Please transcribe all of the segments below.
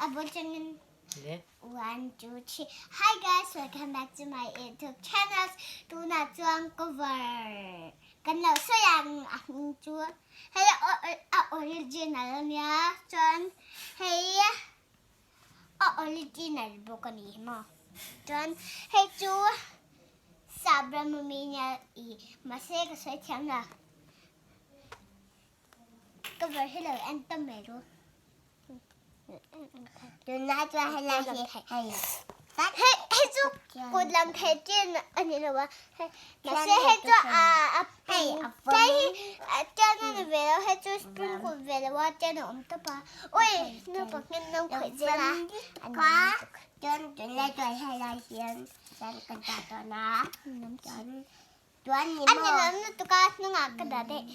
A bul chungin One, two, three. Hi guys, welcome back to my YouTube channel. Tunah chuan cover kan lo sawi ang a hming chu hei a original ania chuan hei a original bawk a ni hi maw chuan hei chu sap ram ami nia i mahse ka sawi thiam lo cover hi lo en ta mai ru. Tunlai chuan helai hi hei hei hei chu kut lam thei chin a ni lo a mahse hei chu a a hei hi chen a ni ve lo hei chu spring kut ve lo a chen a awm tawp a ui naupang hian an lo khawih zel a chuan tunlai chuan helai hian chuan ka dah dawn a chuan chuan ni maw a ni lo lutuk a hnungah ka dah daih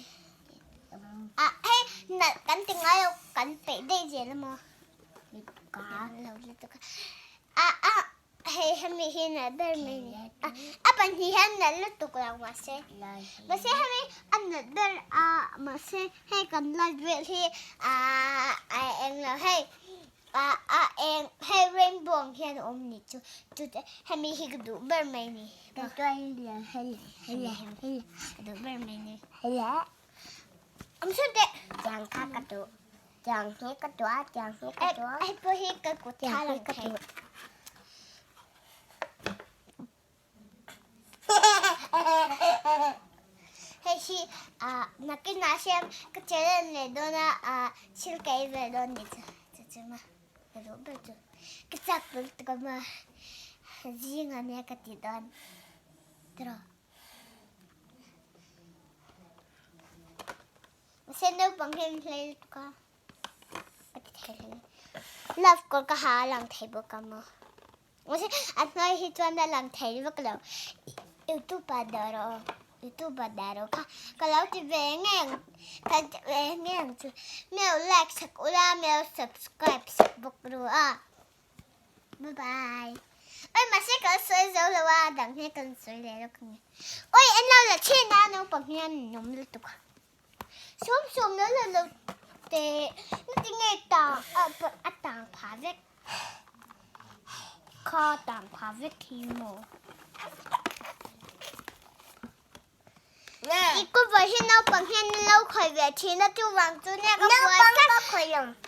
a hei nalh kan ti ngai lo kan peih daih zel a maw lutuk a lo lutuk a a a hei hemi hi nalh ber mai ni a a pahnih hian nalh lutuk lo mahse mahse hemi a nalh ber a mahse hei kan light vel hi ah a eng lo hei. A a eng hei rainbow ang hian a awm ni chu chu te hemi hi ka duh ber mai ni ka duh ber mai ni awm sawn teh tiang kha ka duh tiang hi ka duh a tiang hi ka duh a hei pawh hi ka kut thla lang thei Hei hi ah nakinah hian ka challenge leh dawn a ah thil ka ei ve dawn ni chu chu chu ma ka duh ber chu ka chak ber lutuk a ma zing a nia ka ti dawn tiraw. Mahse naupang hian hlei lutuk a ka ti thei hle love kawr ka ha a lang thei bawk a maw. A hnuai hi chuan a lang thei vak lo. Youtube ah dah rawh aw. Youtube ah dah rawh kha. Ka lo ti ve ngei ang. Ka ti ve ngei ang chu. Mi lo like sak ula, mi lo subscribe sak bawk ru a. Bye bye. Oi mahse ka lo sawi zo lo a, dang hi kan sawi leh lawk ang e. Oi en lo la thin a, naupang hian an awm lutuk a. Sawm sawm lo la lo teh na ti nge tang a tang pha vek kha tang pha vek hi maw i cover hi naupang hian an lo khawih ve thin a chuvang chu nia ka buai tlat.